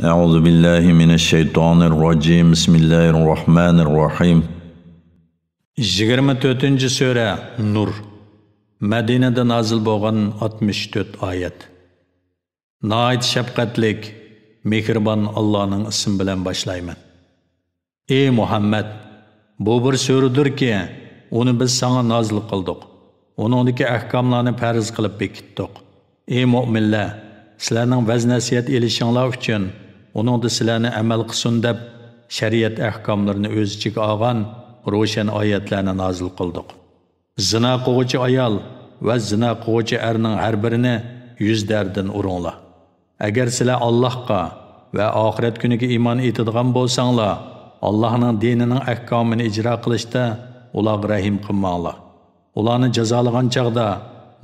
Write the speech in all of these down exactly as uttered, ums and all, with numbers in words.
أعوذ بالله من الشيطان الرجيم. بسم الله الرحمن الرحيم. يىگىرمە تۆتىنچى سۈرە، نۇر. مەدىنىدە نازىل بولغان ئاتمىش تۆت ئايەت. ناھايىتى شەپقەتلىك، مېھرىبان ئاللانىڭ ئىسمى بىلەن باشلايمەن. ئى مۇھەممەد، بۇ بىر سۈرىدۇركى، ئۇنى بىز ساڭا نازىل قىلدۇق. ئۇنىڭدىكى ئەھكاملارنى پەرز قىلىپ بېكىتتۇق. ئى مۆمىنلەر، سىلەرنىڭ ۋەز-نەسىھەت ئېلىشىڭلار ئۈچۈن، ئۇنىڭدا سىلەرنى ئەمەل قىلسۇن دەپ، شەرىئەت ئەھكاملىرىنى ئۆز ئىچىگە ئالغان روشەن ئايەتلەرنى نازىل قىلدۇق. زىنا قىلغۇچى ئايال ۋە زىنا قىلغۇچى ئەرنىڭ ھەر بىرىنى يۈز دەردىن ئۇرۇڭلار. ئەگەر سىلەر ئاللاھقا ۋە ئاخىرەت كۈنىگە ئىمان ئېيتىدىغان بولساڭلار، ئاللاھنىڭ دىنىنىڭ ئەھكامىنى ئىجرا قىلىشتا ئۇلارغا رەھىم قىلماڭلار. ئۇلارنى جازالىغان چاغدا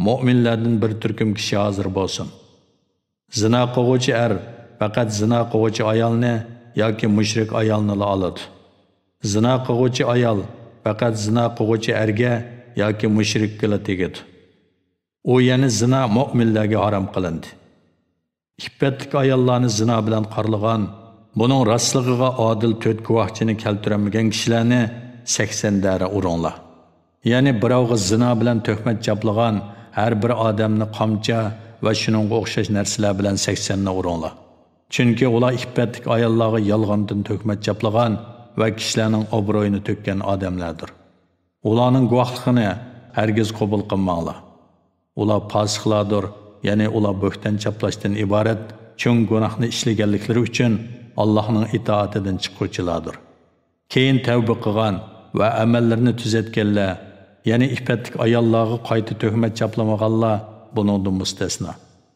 مۆمىنلەردىن بىر تۈركۈم كىشى ھازىر بولسۇن. زىنا قىلغۇچى ئەر پەقەت زىنا قىلغۇچى ئايالنى ياكى مۇشرىك ئايالنىلا ئالىدۇ. زىنا قىلغۇچى ئايال پەقەت زىنا قىلغۇچى ئەرگە ياكى مۇشرىككىلا تېگىدۇ. ئۇ يەنە زىنا مۆمىنلەرگە ھارام قىلىندى. ئىپپەتلىك ئاياللارنى زىنا بىلەن قارىلىغان، بۇنىڭ راستلىقىغا ئادىل تۆت گۇۋاھچىنى كەلتۈرەلمىگەن كىشىلەرنى سەكسەن دەرە ئۇرۇڭلار. يەنى بىراۋغا زىنا بىلەن تۆھمەت چاپلىغان ھەر بىر ئادەمنى قامچا ۋە شۇنىڭغا ئوخشاش نەرسىلەر بىلەن سەكسەننى ئۇرۇڭلار. چۈنكى ئۇلار ئىپپەتلىك ئاياللارغا يالغاندىن تۆھمەت چاپلىغان ۋە كىشىلەرنىڭ ئوبرۇيىنى تۆككەن ئادەملەردۇر. ئۇلارنىڭ گۇۋاھلىقىنى ھەرگىز قوبۇل قىلماڭلار. ئۇلار پاسىقلاردۇر، يەنى ئۇلار بۆھتان چاپلاشتىن ئىبارەت چوڭ گۇناھنى ئىشلىگەنلىكلىرى ئۈچۈن ئاللاھنىڭ ئىتائىتىدىن چىققۇچىلاردۇر. كېيىن تەۋبە قىلغان ۋە ئەمەللىرىنى تۈزەتكەنلەر، يەنى ئىپپەتلىك ئاياللارغا قايتا تۆھمەت چاپلىمىغانلار بۇنىڭدىن مۇستەسنا.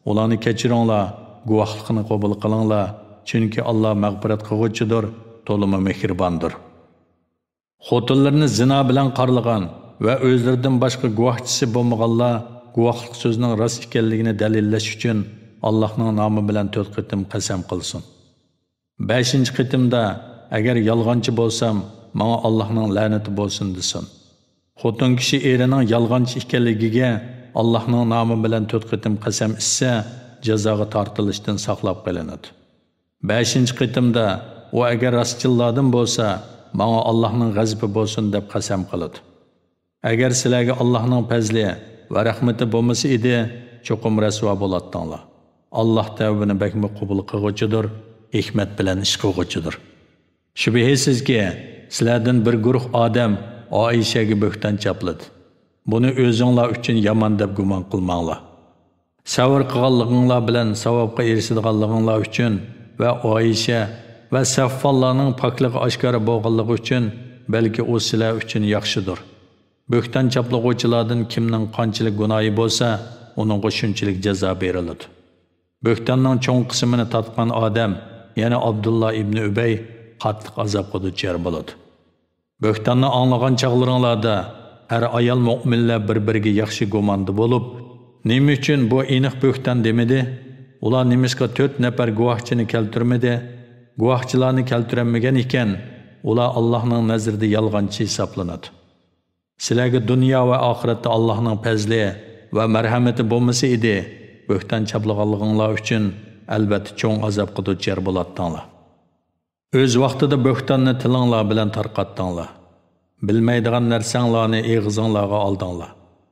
ئۇلارنى كەچۈرۈڭلار، گۇۋاھلىقنى قوبۇل قىلىڭلار، چۈنكى ئاللا مەغپىرەت قىلغۇچىدۇر، تولىمۇ مېھرىباندۇر. خوتۇنلىرىنى زىنا بىلەن قارىلىغان ۋە ئۆزلىرىدىن باشقا گۇۋاھچىسى بولمىغانلار گۇۋاھلىق سۆزىنىڭ راست ئىكەنلىكىنى دەلىللەش ئۈچۈن ئاللاھنىڭ نامى بىلەن تۆت قېتىم قەسەم قىلسۇن. بەشىنچى قېتىمدا، ئەگەر يالغانچى بولسام، ماڭا ئاللاھنىڭ لەنىتى بولسۇن دېسۇن. خوتۇن كىشى ئېرىنىڭ يالغانچى ئىكەنلىكىگە ئاللاھنىڭ نامى بىلەن تۆت قېتىم قەسەم ئىچسە، جازاغا تارتىلىشتىن ساقلاپ قېلىنىدۇ. بەشىنچى قېتىمدا، ئۇ ئەگەر راستچىللاردىن بولسا، ماڭا ئاللاھنىڭ غەزىپى بولسۇن دەپ قەسەم قىلىدۇ. ئەگەر سىلەرگە ئاللاھنىڭ پەزلى ۋە رەھمىتى بولمىسا ئىدى، چوقۇم رەسۋا بولاتتىڭلار. ئاللاھ تەۋبىنى بەكمۇ قوبۇل قىلغۇچىدۇر، ھېكمەت بىلەن ئىش قىلغۇچىدۇر. شۈبھىسىزكى، سىلەردىن بىر گۇرۇھ ئادەم ئائىشەگە بۆھتان چاپلىدى. بۇنى ئۆزۈڭلار ئۈچۈن يامان دەپ گۇمان قىلماڭلار. سەۋر قىلغانلىقىڭلار بىلەن ساۋابقا ئېرىشىدىغانلىقىڭلار ئۈچۈن ۋە ئائىشە ۋە سەفۋانلارنىڭ پاكلىقى ئاشكارا بولغانلىقى ئۈچۈن، بەلكى ئۇ سىلەر ئۈچۈن ياخشىدۇر. بۆھتان چاپلىغۇچىلاردىن كىمنىڭ قانچىلىك گۇناھى بولسا، ئۇنىڭغا شۇنچىلىك جازا بېرىلىدۇ. بۆھتاننىڭ چوڭ قىسمىنى تارتقان ئادەم، يەنى ئابدۇللا ئىبنى ئۈبەي قاتتىق ئازابقا دۇچار بولىدۇ. بۆھتاننى ئاڭلىغان چاغلىرىڭلاردا ئەر-ئايال مۆمىنلەر بىر-بىرىگە ياخشى گۇماندا بولۇپ، نېمە ئۈچۈن بۇ ئېنىق بۆھتان دېمىدى؟ ئۇلار نېمىشقا تۆت نەپەر گۇۋاھچىنى كەلتۈرمىدى؟ گۇۋاھچىلارنى كەلتۈرەلمىگەن ئىكەن، ئۇلار ئاللاھنىڭ نەزىرىدە يالغانچى ھېسابلىنىدۇ. سىلەرگە دۇنيا ۋە ئاخىرەتتە ئاللاھنىڭ پەزلى ۋە مەرھەمىتى بولمىسا ئىدى، بۆھتان چاپلىغانلىقىڭلار ئۈچۈن ئەلۋەتتە چوڭ ئازابقا دۇچار بولاتتىڭلار. ئۆز ۋاقتىدا بۆھتاننى تىلىڭلار بىلەن تارقاتتىڭلار. بىلمەيدىغان نەرسەڭلارنى ئېغىزىڭلارغا ئالدىڭلار.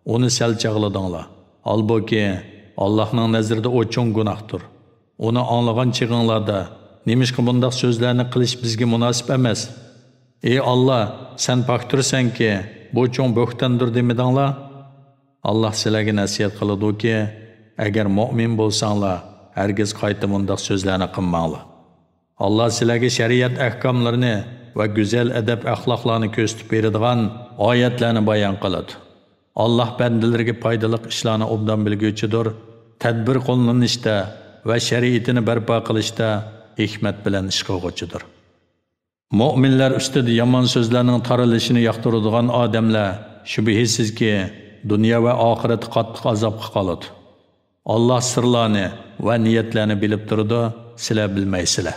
ئۇنى سەل چاغلىدىڭلار. ھالبۇكى، ئاللاھنىڭ نەزىرىدە ئۇ چوڭ گۇناھتۇر. ئۇنى ئاڭلىغان چېغىڭلاردا، نېمىشقا بۇنداق سۆزلەرنى قىلىش بىزگە مۇناسىپ ئەمەس؟ ئى ئاللا، سەن پاكتۇرسەنكى، بۇ چوڭ بۆھتاندۇر دېمىدىڭلار؟ ئاللا سىلەرگە نەسىھەت قىلىدۇكى، ئەگەر مۆمىن بولساڭلار، ھەرگىز قايتا مۇنداق سۆزلەرنى قىلماڭلار. ئاللا سىلەرگە شەرىئەت ئەھكاملىرىنى ۋە گۈزەل ئەدەپ-ئەخلاقلارنى كۆرسىتىپ بېرىدىغان ئايەتلەرنى بايان قىلىدۇ. ئاللا بەندىلىرىگە پايدىلىق ئىشلارنى ئوبدان بىلگۈچىدۇر، تەدبىر قوللىنىشتا ۋە شەرىئىتىنى بەرپا قىلىشتا ھېكمەت بىلەن ئىش قىلغۇچىدۇر. مۆمىنلەر ئۈستىدە يامان سۆزلەرنىڭ تارىلىشىنى ياقتۇرىدىغان ئادەملەر، شۈبھىسىزكى، دۇنيا ۋە ئاخىرەتتە قاتتىق ئازابقا قالىدۇ. ئاللا سىرلارنى ۋە نىيەتلەرنى بىلىپ تۇرىدۇ، سىلەر بىلمەيسىلەر.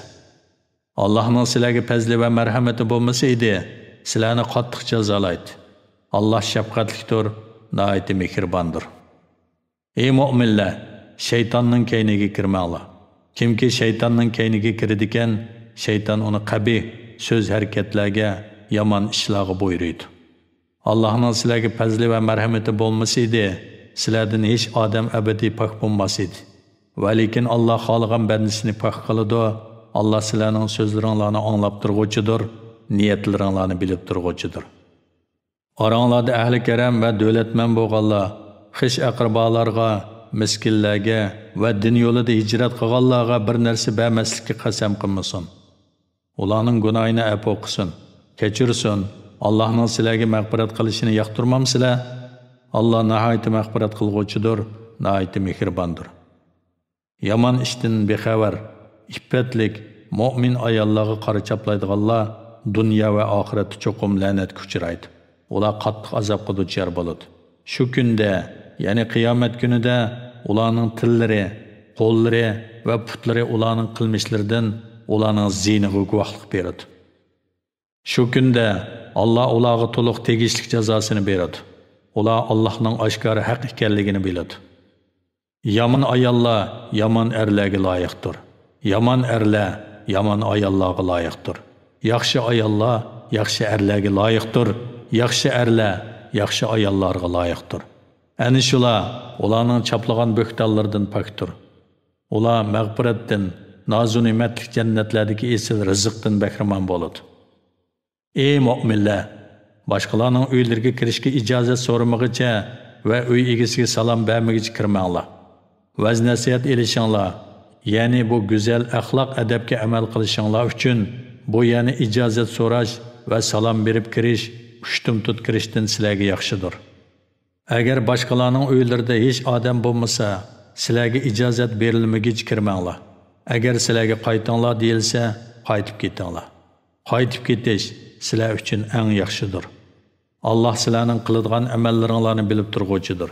ئاللانىڭ سىلەرگە پەزلى ۋە مەرھەمىتى بولمىسا ئىدى، سىلەرنى قاتتىق جازالايتتى. ئاللا شەپقەتلىكتۇر، ناھايىتى مېھرىباندۇر. ئى مۆمىنلەر، شەيتاننىڭ كەينىگە كىرمەڭلار. كىمكى شەيتاننىڭ كەينىگە كىرىدىكەن، شەيتان ئۇنى قەبىھ سۆز-ھەرىكەتلەرگە، يامان ئىشلارغا بۇيرۇيدۇ. ئاللاھنىڭ سىلەرگە پەزلى ۋە مەرھىمىتى بولمىسا ئىدى، سىلەردىن ھېچ ئادەم ئەبەدىي پاك بولماس ئىدى. ۋەلىكىن ئاللاھ خالىغان بەندىسىنى پاك قىلىدۇ. ئاللاھ سىلەرنىڭ سۆزلىرىڭلارنى ئاڭلاپ تۇرغۇچىدۇر، نىيەتلىرىڭلارنى بىلىپ تۇرغۇچىدۇر. ئاراڭلاردا ئەھلى كەرەم ۋە دۆلەتمەن بولغانلار، خىش-ئەقرىبالارغا، مىسكىنلەرگە ۋە دىن يولىدا ھىجرەت قىلغانلارغا بىر نەرسە بەرمەسلىككە قەسەم قىلمىسۇن. ئۇلارنىڭ گۇناھىنى ئەپۇ قىلسۇن، كەچۈرسۇن. ئاللاھنىڭ سىلەرگە مەغپىرەت قىلىشىنى ياقتۇرمامسىلەر؟ ئاللاھ ناھايىتى مەغپىرەت قىلغۇچىدۇر، ناھايىتى مېھرىباندۇر. يامان ئىشتىن بىخەۋەر، ئىپپەتلىك، مۆمىن ئاياللارغا قارا چاپلايدىغانلار دۇنيا ۋە ئاخىرەتتە چوقۇم لەنەتكە ئۇچرايدۇ. ئۇلار قاتتىق ئازابقا دۇچار بولىدۇ. شۇ كۈندە، يەنى قىيامەت كۈنىدە ئۇلارنىڭ تىللىرى، قوللىرى ۋە پۇتلىرى ئۇلارنىڭ قىلمىشلىرىدىن، ئۇلارنىڭ زىيىنىغا گۇۋاھلىق بېرىدۇ. شۇ كۈندە ئاللاھ ئۇلارغا تولۇق تېگىشلىك جازاسىنى بېرىدۇ. ئۇلار ئاللاھنىڭ ئاشكارا ھەق ئىكەنلىكىنى بىلىدۇ. يامان ئاياللار يامان ئەرلەرگە لايىقتۇر. يامان ئەرلەر يامان ئاياللارغا لايىقتۇر. ياخشى ئاياللار ياخشى ئەرلەرگە لايىقتۇر. ياخشى ئەرلەر ياخشى ئاياللارغا لايىقتۇر. ئەنە شۇلار ئۇلارنىڭ چاپلىغان بۆھتانلىرىدىن پاكتۇر. ئۇلار مەغپىرەتتىن، نازۇنېمەتلىك جەننەتلەردىكى ئېسىل رىزىقتىن بەھرىمەن بولىدۇ. ئەي مۆمىنلەر! باشقىلارنىڭ ئۆيلىرىگە كىرىشكە ئىجازەت سورىمىغىچە ۋە ئۆي ئىگىسىگە سالام بەرمىگۈچە كىرمەڭلار. ۋەز-نەسىھەت ئېلىشىڭلار، يەنى بۇ گۈزەل ئەخلاق-ئەدەپكە ئەمەل قىلىشىڭلار ئۈچۈن بۇ يەنى ئىجازەت سوراش ۋە سالام بېرىپ كىرىش، ئۇشتۇمتۇت كىرىشتىن سىلەرگە ياخشىدۇر. ئەگەر باشقىلارنىڭ ئۆيلىرىدە ھېچ ئادەم بولمىسا، سىلەرگە ئىجازەت بېرىلمىگۈچە كىرمەڭلار. ئەگەر سىلەرگە قايتىڭلار دېيىلسە، قايتىپ كېتىڭلار. قايتىپ كېتىش سىلەر ئۈچۈن ئەڭ ياخشىدۇر. ئاللاھ سىلەرنىڭ قىلىدىغان ئەمەللىرىڭلارنى بىلىپ تۇرغۇچىدۇر.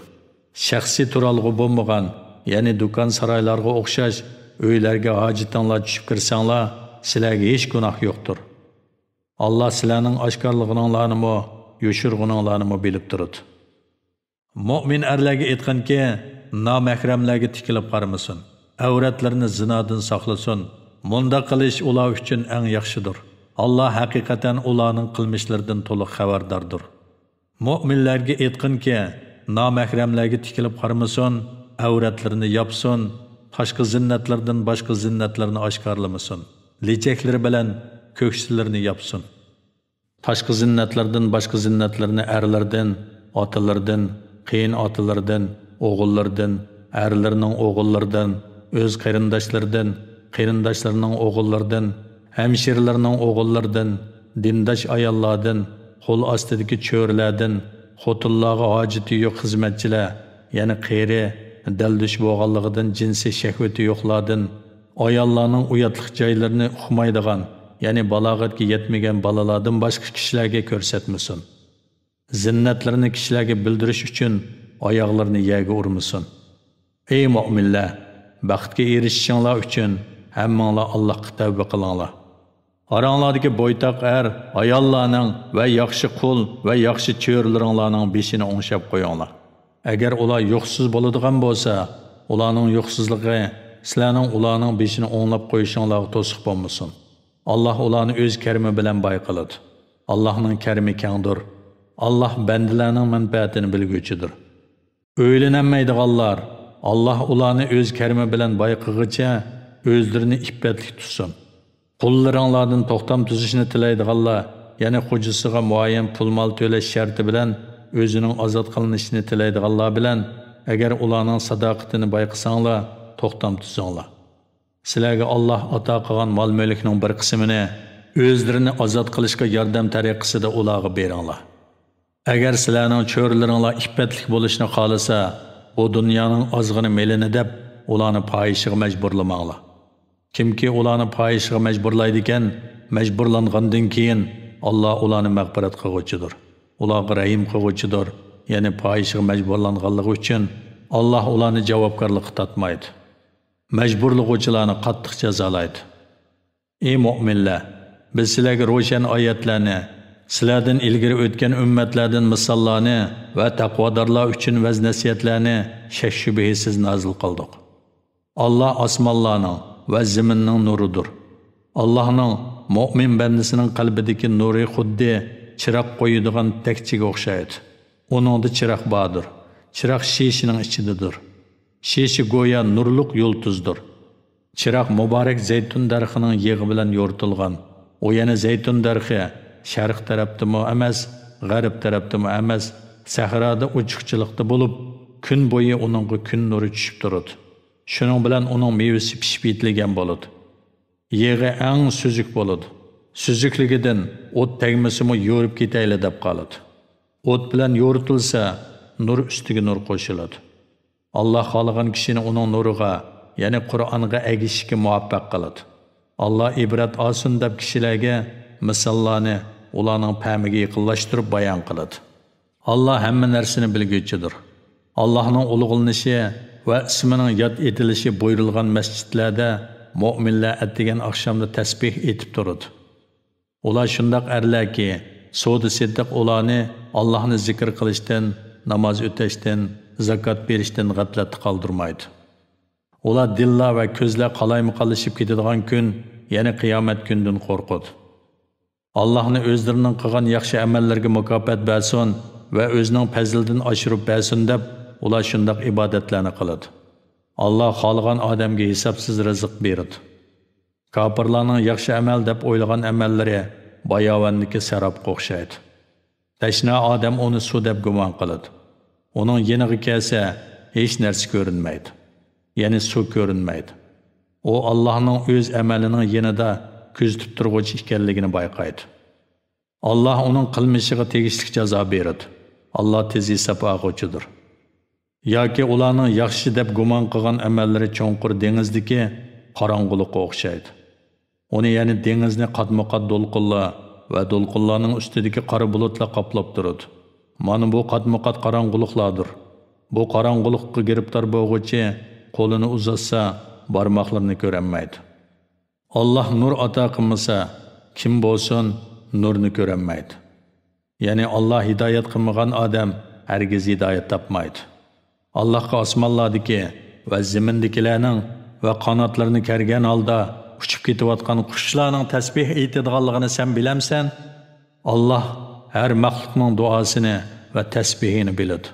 شەخسىي تۇرالغۇ بولمىغان، يەنى دۇكان-سارايلارغا ئوخشاش ئۆيلەرگە ھاجىتىڭلار چۈشۈپ كىرسەڭلار، سىلەرگە ھېچ گۇناھ يوقتۇر. ئاللاھ سىلەرنىڭ ئاشكارىلىغىنىڭلارنىمۇ، يوشۇرغىنىڭلارنىمۇ بىلىپ تۇرىدۇ. مۆمىن ئەرلەرگە ئېيتقىنكى، نامەھرەملەرگە تىكىلىپ قارىمىسۇن. ئەۋرەتلىرىنى زىنادىن ساقلىسۇن. مۇنداق قىلىش ئۇلار ئۈچۈن ئەڭ ياخشىدۇر. ئاللاھ ھەقىقەتەن ئۇلارنىڭ قىلمىشلىرىدىن تولۇق خەۋەرداردۇر. مۆمىنلەرگە ئېيتقىنكى، نامەھرەملەرگە تىكىلىپ قارىمىسۇن، ئەۋرەتلىرىنى ياپسۇن، تاشقى زىننەتلىرىدىن باشقا زىننەتلىرىنى ئاشكارىلىمىسۇن، لېچەكلىرى بىلەن كۆكسىلىرىنى ياپسۇن. تاشقى زىننەتلىرىدىن باشقا زىننەتلىرىنى ئەرلىرىدىن، ئاتىلىرىدىن، قېيىن ئاتىلىرىدىن، ئوغۇللىرىدىن، ئەرلىرىنىڭ ئوغۇللىرىدىن، ئۆز قېرىنداشلىرىدىن، قېرىنداشلىرىنىڭ ئوغۇللىرىدىن، ھەمشىرىلىرىنىڭ ئوغۇللىرىدىن، دىنداش ئاياللاردىن، قول ئاستىدىكى چۆرىلەردىن، خوتۇنلارغا ھاجىتى يوق خىزمەتچىلەر، يەنى قېرى، دەلدۈش بولغانلىقىدىن جىنسىي شەھۋىتى يوقلاردىن، ئاياللارنىڭ ئۇياتلىق جايلىرىنى ئۇقمايدىغان، يەنى بالاغەتكە يەتمىگەن بالىلاردىن باشقا كىشىلەرگە كۆرسەتمىسۇن. زىننەتلىرىنى كىشىلەرگە بىلدۈرۈش ئۈچۈن ئاياغلىرىنى يەرگە ئۇرمىسۇن. ئەي مۆمىنلەر! بەختكە ئېرىشىشىڭلار ئۈچۈن ھەممىڭلار ئاللاھقا تەۋبە قىلىڭلار. ئاراڭلاردىكى بويتاق ئەر، ئاياللارنىڭ ۋە ياخشى قۇل ۋە ياخشى چۆرىلىرىڭلارنىڭ بېشىنى ئوڭشاپ قويۇڭلار. ئەگەر ئۇلار يوقسۇز بولىدىغان بولسا، ئۇلارنىڭ يوقسۇزلۇقى سىلەرنىڭ ئۇلارنىڭ بېشىنى ئوڭلاپ قويۇشۇڭلارغا توسۇق بولمىسۇن. ئاللاھ ئۇلارنى ئۆز كەرىمى بىلەن باي قىلىدۇ. ئاللاھنىڭ كەرىمى كەڭدۇر. ئاللاھ بەندىلەرنىڭ مەنپەئەتىنى بىلگۈچىدۇر. ئۆيلىنەلمەيدىغانلار، ئاللاھ ئۇلارنى ئۆز كەرىمى بىلەن باي قىلغىچە، ئۆزلىرىنى ئىپپەتلىك تۇتسۇن. قۇللىرىڭلاردىن توختام تۈزۈشنى تىلەيدىغانلار، يەنى خوجىسىغا مۇئەييەن پۇل-مال تۆلەش شەرتى بىلەن ئۆزىنىڭ ئازاد قىلىنىشىنى تىلەيدىغانلار بىلەن، ئەگەر ئۇلارنىڭ ساداقىتىنى بايقىساڭلار، توختام تۈزۈڭلار. سىلەرگە ئاللاھ ئاتا قىلغان مال-مۈلۈكنىڭ بىر قىسمىنى ئۆزلىرىنى ئازاد قىلىشقا ياردەم تەرىقىسىدە ئۇلارغا بېرىڭلار. ئەگەر سىلەرنىڭ چۆرىلىرىڭلار ئىپپەتلىك بولۇشنى خالىسا، بۇ دۇنيانىڭ ئازغىنە مېلىنى دەپ، ئۇلارنى پاھىشىگە مەجبۇرلىماڭلار. كىمكى ئۇلارنى پاھىشىگە مەجبۇرلايدىكەن، مەجبۇرلانغاندىن كېيىن، ئاللاھ ئۇلارنى مەغپىرەت قىلغۇچىدۇر. ئۇلارغا رەھىم قىلغۇچىدۇر. يەنى پاھىشىگە مەجبۇرلانغانلىقى ئۈچۈن، ئاللاھ ئۇلارنى جاۋابكارلىققا تارتمايدۇ. مەجبۇرلىغۇچىلارنى قاتتىق جازالايدۇ. ئەي مۆمىنلەر! بىز سىلەرگە روشەن ئايەتلەرنى، سىلەردىن ئىلگىرى ئۆتكەن ئۈممەتلەردىن مىساللارنى ۋە تەقۋادارلار ئۈچۈن ۋەز-نەسىھەتلەرنى شەك-شۈبھىسىز نازىل قىلدۇق. ئاللاھ ئاسمانلارنىڭ ۋە زېمىننىڭ نۇرىدۇر. ئاللاھنىڭ مۆمىن بەندىسىنىڭ قەلبىدىكى نۇرى خۇددى چىراغ قويىدىغان تەكچىگە ئوخشايدۇ. ئۇنىڭدا چىراغ باردۇر. چىراغ شېشىنىڭ ئىچىدىدۇر. شېشە گويا نۇرلۇق يۇلتۇزدۇر. چىراغ مۇبارەك زەيتۇن دەرىخىنىڭ يېغى بىلەن يورۇتۇلغان. ئۇ يەنە زەيتۇن دەرىخى شەرق تەرەپتىمۇ ئەمەس، غەرب تەرەپتىمۇ ئەمەس، سەھرادا ئوچۇقچىلىقتا بولۇپ، كۈن بويى ئۇنىڭغا كۈن نۇرى چۈشۈپ تۇرىدۇ. شۇنىڭ بىلەن ئۇنىڭ مېۋىسى پىشىپ يېتىلگەن بولىدۇ. يېغى ئەڭ سۈزۈك بولىدۇ. سۈزۈكلۈكىدىن ئوت تەگمىسىمۇ يورۇپ كېتەيلى دەپ قالىدۇ. ئوت بىلەن يورۇتۇلسا، نۇر ئۈستىگە نۇر قوشۇلىدۇ. ئاللا خالىغان كىشىنى ئۇنىڭ نۇرىغا، يەنى قۇرئانغا ئەگىشىشكە مۇۋەپپەق قىلىدۇ. ئاللا ئىبرەت ئالسۇن دەپ كىشىلەرگە مىساللارنى ئۇلارنىڭ پەمىگە يېقىنلاشتۇرۇپ بايان قىلىدۇ. ئاللا ھەممە نەرسىنى بىلگۈچىدۇر. ئاللانىڭ ئۇلۇغلىنىشى ۋە ئىسمىنىڭ ياد ئېتىلىشى بۇيرۇلغان مەسچىتلەردە مۆمىنلەر ئەتىگەن ئاخشامدا تەسبىھ ئېيتىپ تۇرىدۇ. ئۇلار شۇنداق ئەرلەركى، سودا سېتىق ئۇلارنى ئاللاھنى زىكىر قىلىشتىن، ناماز ئۆتەشتىن، زاكات بېرىشتىن غەپلەتتە قالدۇرمايدۇ. ئۇلار دىللار ۋە كۆزلەر قالايمىقانلىشىپ كېتىدىغان كۈن، يەنى قىيامەت كۈنىدىن قورقىدۇ. ئاللاھنى ئۆزلىرىنىڭ قىلغان ياخشى ئەمەللىرىگە مۇكاپات بەرسۇن ۋە ئۆزىنىڭ پەزلىدىن ئاشۇرۇپ بەرسۇن دەپ، ئۇلار شۇنداق ئىبادەتلەرنى قىلىدۇ. ئاللاھ خالىغان ئادەمگە ھېسابسىز رىزىق بېرىدۇ. كاپىرلارنىڭ ياخشى ئەمەل دەپ ئويلىغان ئەمەللىرى باياۋاندىكى سەرابقا ئوخشايدۇ. تەشنا ئادەم ئۇنى سۇ دەپ گۇمان قىلىدۇ. ئۇنىڭ يېنىغا كەلسە، ھېچ نەرسە كۆرۈنمەيدۇ. يەنى سۇ كۆرۈنمەيدۇ. ئۇ ئاللاھنىڭ ئۆز ئەمەلىنىڭ يېنىدا كۆزىتىپ تۇرغۇچى ئىكەنلىكىنى بايقايدۇ. ئاللاھ ئۇنىڭ قىلمىشىغا تېگىشلىك جازا بېرىدۇ. ئاللاھ تېز ھېساب ئالغۇچىدۇر. ياكى ئۇلارنىڭ ياخشى دەپ گۇمان قىلغان ئەمەللىرى چوڭقۇر دېڭىزدىكى قاراڭغۇلۇققا ئوخشايدۇ. ئۇنى، يەنى دېڭىزنى قاتمۇقات دولقۇنلار ۋە دولقۇنلارنىڭ ئۈستىدىكى قارا بۇلۇتلار قاپلاپ تۇرىدۇ. مانا بۇ قاتمۇقات قاراڭغۇلۇقلاردۇر. بۇ قاراڭغۇلۇققا گىرىپتار بولغۇچى قولىنى ئۇزاتسا، بارماقلىرىنى كۆرەلمەيدۇ. ئاللاھ نۇر ئاتا قىلمىسا، كىم بولسۇن نۇرنى كۆرەلمەيدۇ. يەنى ئاللاھ ھىدايەت قىلمىغان ئادەم ھەرگىز ھىدايەت تاپمايدۇ. ئاللاھقا ئاسمانلاردىكى ۋە زېمىندىكىلەرنىڭ ۋە قاناتلىرىنى كەرگەن ھالدا ئۇچۇپ كېتىۋاتقان قۇشلارنىڭ تەسبىھ ئېيتىدىغانلىقىنى سەن بىلەمسەن؟ ئاللاھ ھەر مەخلۇقنىڭ دۇئاسىنى ۋە تەسبىھىنى بىلىدۇ.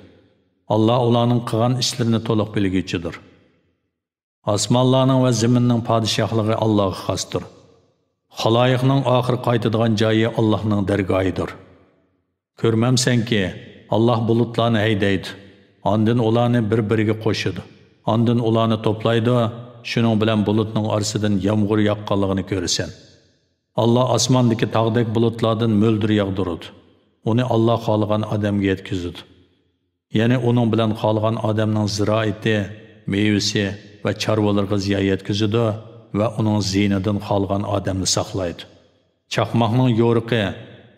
ئاللاھ ئۇلارنىڭ قىلغان ئىشلىرىنى تولۇق بىلگۈچىدۇر. ئاسمانلارنىڭ ۋە زېمىننىڭ پادىشاھلىقى ئاللاغا خاستۇر. خالايىقنىڭ ئاخىر قايتىدىغان جايى ئاللاھنىڭ دەرگاھىدۇر. كۆرمەمسەنكى، ئاللاھ بۇلۇتلارنى ھەيدەيدۇ، ئاندىن ئۇلارنى بىر-بىرىگە قوشىدۇ، ئاندىن ئۇلارنى توپلايدۇ، شۇنىڭ بىلەن بۇلۇتنىڭ ئارىسىدىن يامغۇر ياغقانلىقىنى كۆرىسەن. ئاللاھ ئاسماندىكى تاغدەك بۇلۇتلاردىن مۆلدۈر ياغدۇرىدۇ. ئۇنى ئاللاھ خالىغان ئادەمگە يەتكۈزىدۇ. يەنى ئۇنىڭ بىلەن خالىغان ئادەمنىڭ زىرائىتى، مېۋىسى ۋە چارۋىلىرىغا زىيان يەتكۈزىدۇ ۋە ئۇنىڭ زىيىنىدىن خالىغان ئادەمنى ساقلايدۇ. چاقماقنىڭ يورۇقى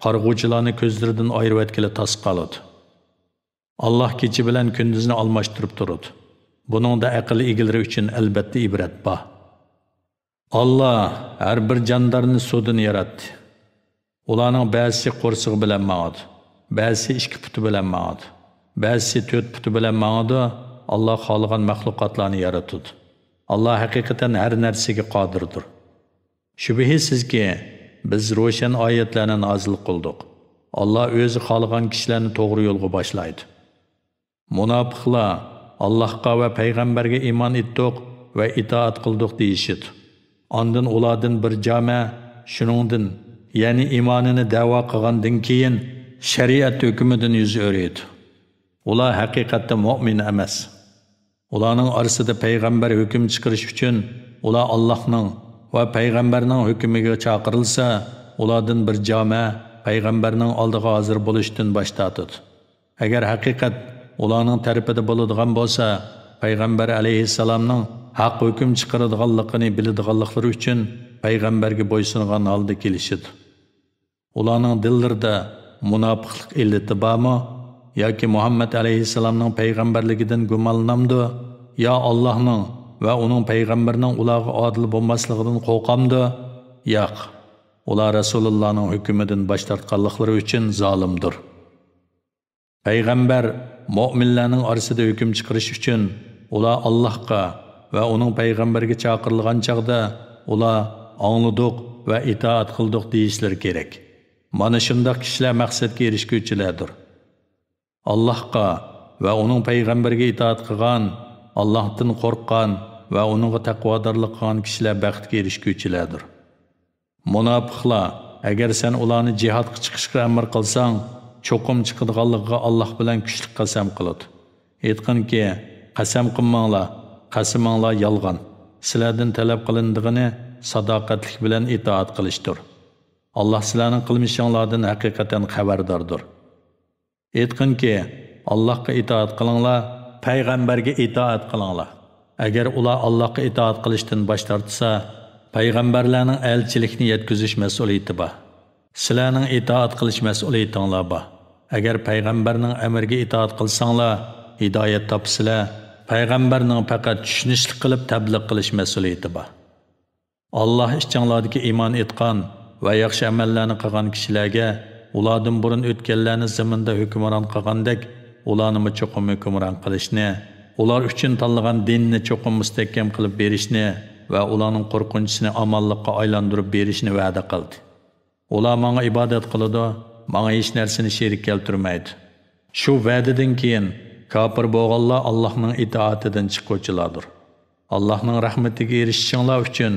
قارىغۇچىلارنى كۆزلىرىدىن ئايرىۋەتكىلى تاس قالىدۇ. ئاللاھ كېچە بىلەن كۈندۈزنى ئالماشتۇرۇپ تۇرىدۇ. بۇنىڭدا ئەقىل ئىگىلىرى ئۈچۈن ئەلبەتتە ئىبرەت بار. ئاللاھ ھەر بىر جاندارنى سۇدىن ياراتتى. ئۇلارنىڭ بەزىسى قورسىقى بىلەن ماڭىدۇ، بەزىسى ئىككى پۇتى بىلەن ماڭىدۇ، بەزىسى تۆت پۇتى بىلەن ماڭىدۇ. ئاللاھ خالىغان مەخلۇقاتلارنى يارىتىدۇ. ئاللاھ ھەقىقەتەن ھەر نەرسىگە قادىردۇر. شۈبھىسىزكى، بىز روشەن ئايەتلەرنى نازىل قىلدۇق. ئاللاھ ئۆزى خالىغان كىشىلەرنى توغرا يولغا باشلايدۇ. مۇناپىقلار، «ئاللاھقا ۋە پەيغەمبەرگە ئىمان ئېيتتۇق ۋە ئىتائەت قىلدۇق» دېيىشىدۇ. ئاندىن ئۇلاردىن بىر جامە شۇنىڭدىن، يەنى ئىمانىنى دەۋا قىلغاندىن كېيىن، شەرىئەت ھۆكمىدىن يۈز ئۆرۈيدۇ. ئۇلار ھەقىقەتتە مۆمىن ئەمەس. ئۇلارنىڭ ئارىسىدا پەيغەمبەر ھۆكۈم چىقىرىش ئۈچۈن ئۇلار ئاللاھنىڭ ۋە پەيغەمبەرنىڭ ھۆكمىگە چاقىرىلسا، ئۇلاردىن بىر جامە پەيغەمبەرنىڭ ئالدىغا ھازىر بولۇشتىن باش تارتىدۇ. ئەگەر ھەقىقەت ئۇلارنىڭ تەرىپىدە بولىدىغان بولسا، پەيغەمبەر ئەلەيھىسسالامنىڭ ھەق ھۆكۈم چىقىرىدىغانلىقىنى بىلىدىغانلىقلىرى ئۈچۈن پەيغەمبەرگە بويسۇنغان ھالدا كېلىشىدۇ. ئۇلارنىڭ دىللىرىدا مۇناپىقلىق ئىللىتى بارمۇ؟ ياكى مۇھەممەد ئەلەيھىسسالامنىڭ پەيغەمبەرلىكىدىن گۇمانلىنامدۇ؟ يا ئاللاھنىڭ ۋە ئۇنىڭ پەيغەمبىرىنىڭ ئۇلارغا ئادىل بولماسلىقىدىن قورقامدۇ؟ ياق. ئۇلار رەسۇلۇللانىڭ ھۆكمىدىن باش تارتقانلىقلىرى ئۈچۈن زالىمدۇر. پەيغەمبەر مۆمىنلەرنىڭ ئارىسىدا ھۆكۈم چىقىرىش ئۈچۈن ئۇلار ئاللاھقا ۋە ئۇنىڭ پەيغەمبەرگە چاقىرىلغان چاغدا ئۇلار «ئاڭلىدۇق ۋە ئىتائەت قىلدۇق» دېيىشلىرى كېرەك. مانا شۇنداق كىشىلەر مەقسەتكە ئېرىشكۈچىلەردۇر. ئاللاھقا ۋە ئۇنىڭ پەيغەمبىرىگە ئىتائەت قىلغان، ئاللاھتىن قورققان ۋە ئۇنىڭغا تەقۋادارلىق قىلغان كىشىلەر بەختكە ئېرىشكۈچىلەردۇر. مۇناپىقلار، ئەگەر سەن ئۇلارنى جىھادقا چىقىشقا ئەمر قىلساڭ، چوقۇم چىقىدىغانلىقىغا ئاللاھ بىلەن كۈچلۈك قەسەم قىلىدۇ. ئېيتقىنكى، قەسەم قىلماڭلار، قەسىمىڭلار يالغان. سىلەردىن تەلەپ قىلىنىدىغىنى ساداقەتلىك بىلەن ئىتائەت قىلىشتۇر. ئاللاھ سىلەرنىڭ قىلمىشىڭلاردىن ھەقىقەتەن خەۋەرداردۇر. ئېيتقىنكى، ئاللاھقا ئىتائەت قىلىڭلار، پەيغەمبەرگە ئىتائەت قىلىڭلار. ئەگەر ئۇلار ئاللاھقا ئىتائەت قىلىشتىن باش تارتسا، پەيغەمبەرلەرنىڭ ئەلچىلىكنى يەتكۈزۈش مەسئۇلىيىتى بار. سىلەرنىڭ ئىتائەت قىلىش مەسئۇلىيىتىڭلار بار. ئەگەر پەيغەمبەرنىڭ ئەمرىگە ئىتائەت قىلساڭلار، ھىدايەت تاپىسىلەر. پەيغەمبەرنىڭ پەقەت چۈشىنىشلىك قىلىپ تەبلىغ قىلىش مەسئۇلىيىتى بار. ئاللاھ ئىچىڭلاردىكى ئىمان ئېيتقان ۋە ياخشى ئەمەللەرنى قىلغان كىشىلەرگە ئۇلاردىن بۇرۇن ئۆتكەنلەرنى زېمىندا ھۆكۈمران قىلغاندەك، ئۇلارنىمۇ چوقۇم ھۆكۈمران قىلىشنى، ئۇلار ئۈچۈن تاللىغان دىننى چوقۇم مۇستەھكەم قىلىپ بېرىشنى ۋە ئۇلارنىڭ قورقۇنچىسىنى ئامانلىققا ئايلاندۇرۇپ بېرىشنى ۋەدە قىلدى. ئۇلار ماڭا ئىبادەت قىلىدۇ، ماڭا ھېچ نەرسىنى شېرىك كەلتۈرمەيدۇ. شۇ ۋەدىدىن كېيىن كاپىر بولغانلار ئاللاھنىڭ ئىتائىتىدىن چىققۇچىلاردۇر. ئاللاھنىڭ رەھمىتىگە ئېرىشىشىڭلار ئۈچۈن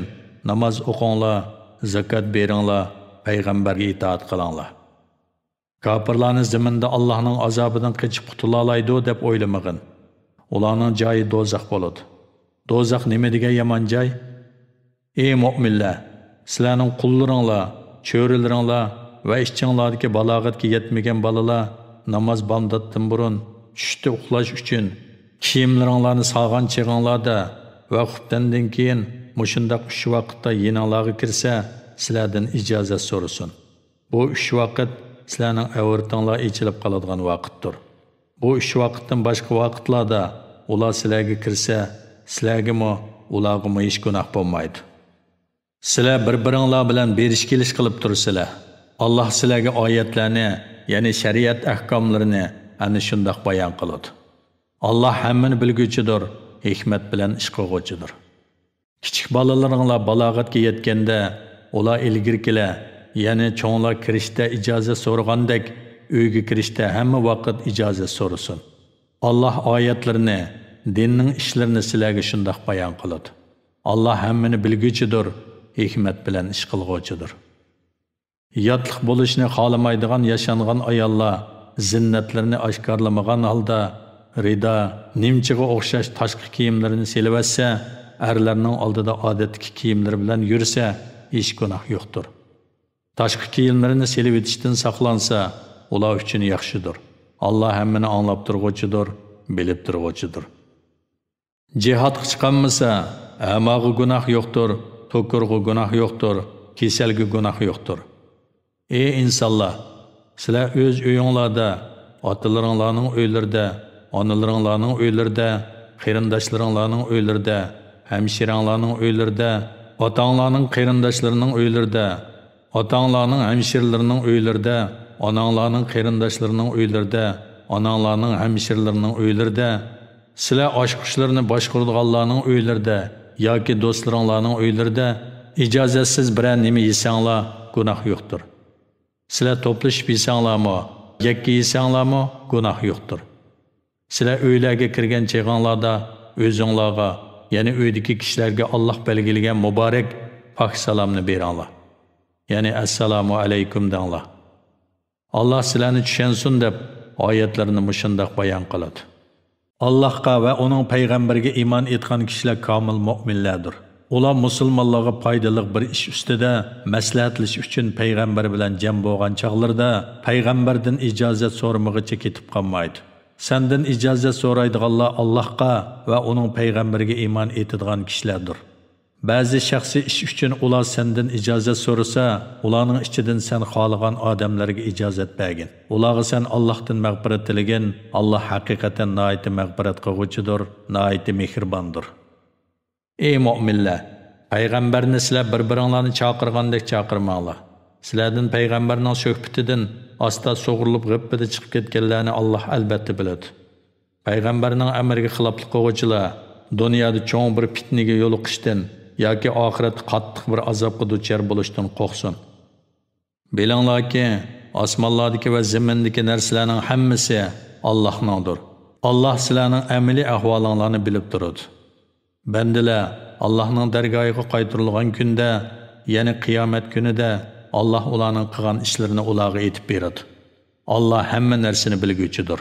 ناماز ئوقۇڭلار، زاكات بېرىڭلار، پەيغەمبەرگە ئىتائەت قىلىڭلار. كاپىرلارنى زېمىندا ئاللاھنىڭ ئازابىدىن قېچىپ قۇتۇلالايدۇ دەپ ئويلىمىغىن. ئۇلارنىڭ جايى دوزاخ بولىدۇ. دوزاخ نېمە دېگەن يامان جاي؟ ئى مۆمىنلەر! سىلەرنىڭ قۇللىرىڭلار، چۆرىلىرىڭلار ۋە ئىچىڭلاردىكى بالاغەتكە يەتمىگەن بالىلار ناماز بامداتتىن بۇرۇن، چۈشتە ئۇخلاش ئۈچۈن، كىيىملىرىڭلارنى سالغان چېغىڭلاردا ۋە خۇپتەندىن كېيىن مۇشۇنداق ئۈچ ۋاقىتتا يېنىڭلارغا كىرسە، سىلەردىن ئىجازەت سورىسۇن. بۇ ئۈچ ۋاقىت سىلەرنىڭ ئەۋرىتىڭلار ئېچىلىپ قالىدىغان ۋاقىتتۇر. بۇ ئۈچ ۋاقىتتىن باشقا ۋاقىتلاردا ئۇلار سىلەرگە كىرسە، سىلەرگىمۇ، ئۇلارغىمۇ ھېچ گۇناھ بولمايدۇ. سىلەر بىر-بىرىڭلار بىلەن بېرىش-كېلىش قىلىپ تۇرىسىلەر. ئاللاھ سىلەرگە ئايەتلەرنى، يەنى شەرىئەت ئەھكاملىرىنى ئەنە شۇنداق بايان قىلىدۇ. ئاللاھ ھەممىنى بىلگۈچىدۇر، ھېكمەت بىلەن ئىش قىلغۇچىدۇر. كىچىك بالىلىرىڭلار بالاغەتكە يەتكەندە، ئۇلار ئىلگىرىكىلەر، يەنى چوڭلار كىرىشتە ئىجازەت سورىغاندەك، ئۆيگە كىرىشتە ھەممە ۋاقىت ئىجازەت سورىسۇن. ئاللاھ ئايەتلىرىنى، دىننىڭ ئىشلىرىنى سىلەرگە شۇنداق بايان قىلىدۇ. ئاللاھ ھەممىنى بىلگۈچىدۇر، ھېكمەت بىلەن ئىش قىلغۇچىدۇر. ياتلىق بولۇشنى خالىمايدىغان ياشانغان ئاياللار زىننەتلىرىنى ئاشكارىلىمىغان ھالدا رىدا، نىمچىغا ئوخشاش تاشقى كىيىملىرىنى سېلىۋەتسە، ئەرلەرنىڭ ئالدىدا ئادەتتىكى كىيىملىرى بىلەن يۈرسە، ھېچ گۇناھ يوقتۇر. تاشقى كىيىملىرىنى سېلىۋېتىشتىن ساقلانسا، ئۇلار ئۈچۈن ياخشىدۇر. ئاللاھ ھەممىنى ئاڭلاپ تۇرغۇچىدۇر، بىلىپ تۇرغۇچىدۇر. جىھادقا چىقالمىسا، ئەماغا گۇناھ يوقتۇر، توكۇرغا گۇناھ يوقتۇر، كېسەلگە گۇناھ يوقتۇر. ئى ئىنسانلار! سىلەر ئۆز ئۆيۈڭلاردا، ئاتىلىرىڭلارنىڭ ئۆيلىرىدە، ئانىلىرىڭلارنىڭ ئۆيلىرىدە، قېرىنداشلىرىڭلارنىڭ ئۆيلىرىدە، ھەمشىرەڭلارنىڭ ئۆيلىرىدە، ئاتاڭلارنىڭ قېرىنداشلىرىنىڭ ئۆيلىرىدە، ئاتاڭلارنىڭ ھەمشىرىلىرىنىڭ ئۆيلىرىدە، ئاناڭلارنىڭ قېرىنداشلىرىنىڭ ئۆيلىرىدە، ئاناڭلارنىڭ ھەمشىرىلىرىنىڭ ئۆيلىرىدە، سىلەر ئاچقۇچلىرىنى باشقۇرىدىغانلارنىڭ ئۆيلىرىدە ياكى دوستلىرىڭلارنىڭ ئۆيلىرىدە ئىجازەتسىز بىرەر نېمە يېسەڭلار، گۇناھ يوقتۇر. سىلەر توپلىشىپ يېسەڭلارمۇ، يەككە يېسەڭلارمۇ، گۇناھ يوقتۇر. سىلەر ئۆيلەرگە كىرگەن چېغىڭلاردا ئۆزۈڭلارغا، يەنى ئۆيدىكى كىشىلەرگە ئاللاھ بەلگىلىگەن مۇبارەك، پاك سالامنى بېرىڭلار. يەنى ئەسسالامۇ ئەلەيكۇم دەڭلار. ئاللاھ سىلەرنى چۈشەنسۇن دەپ ئايەتلىرىنى مۇشۇنداق بايان قىلىدۇ. ئاللاھقا ۋە ئۇنىڭ پەيغەمبىرىگە ئىمان ئېيتقان كىشىلەر كامىل مۆمىنلەردۇر. ئۇلار مۇسۇلمانلارغا پايدىلىق بىر ئىش ئۈستىدە مەسلىھەتلىشىش ئۈچۈن پەيغەمبەر بىلەن جەم بولغان چاغلىرىدا پەيغەمبەردىن ئىجازەت سورىمىغىچە كېتىپ قالمايدۇ. سەندىن ئىجازەت سورايدىغانلار ئاللاھقا ۋە ئۇنىڭ پەيغەمبىرىگە ئىمان ئېيتىدىغان كىشىلەردۇر. بەزى شەخسىي ئىش ئۈچۈن ئۇلار سەندىن ئىجازەت سورىسا، ئۇلارنىڭ ئىچىدىن سەن خالىغان ئادەملەرگە ئىجازەت بەرگىن. ئۇلارغا سەن ئاللاھتىن مەغپىرەت تىلىگىن، ئاللاھ ھەقىقەتەن ناھايىتى مەغپىرەت قىلغۇچىدۇر، ناھايىتى مېھرىباندۇر. ئى مۆمىنلەر! پەيغەمبەرنى سىلەر بىر-بىرىڭلارنى چاقىرغاندەك چاقىرماڭلار. سىلەردىن پەيغەمبەرنىڭ سۆھبىتىدىن ئاستا سۇغۇرۇلۇپ غىپپىدە چىقىپ كەتكەنلەرنى ئاللاھ ئەلبەتتە بىلىدۇ. پەيغەمبەرنىڭ ئەمرىگە خىلاپلىق قىلغۇچىلار دۇنيادا چوڭ بىر پىتنىگە يولۇقۇشتىن ياكى ئاخىرەتتە قاتتىق بىر ئازابقا دۇچار بولۇشتىن قورقسۇن. بىلىڭلاركى، ئاسمانلاردىكى ۋە زېمىندىكى نەرسىلەرنىڭ ھەممىسى ئاللاھنىڭدۇر. ئاللاھ سىلەرنىڭ ئەمەلىي ئەھۋالىڭلارنى بىلىپ تۇرىدۇ. بەندىلەر ئاللاھنىڭ دەرگاھىغا قايتۇرۇلغان كۈندە، يەنى قىيامەت كۈنىدە ئاللاھ ئۇلارنىڭ قىلغان ئىشلىرىنى ئۇلارغا ئېيتىپ بېرىدۇ. ئاللاھ ھەممە نەرسىنى بىلگۈچىدۇر.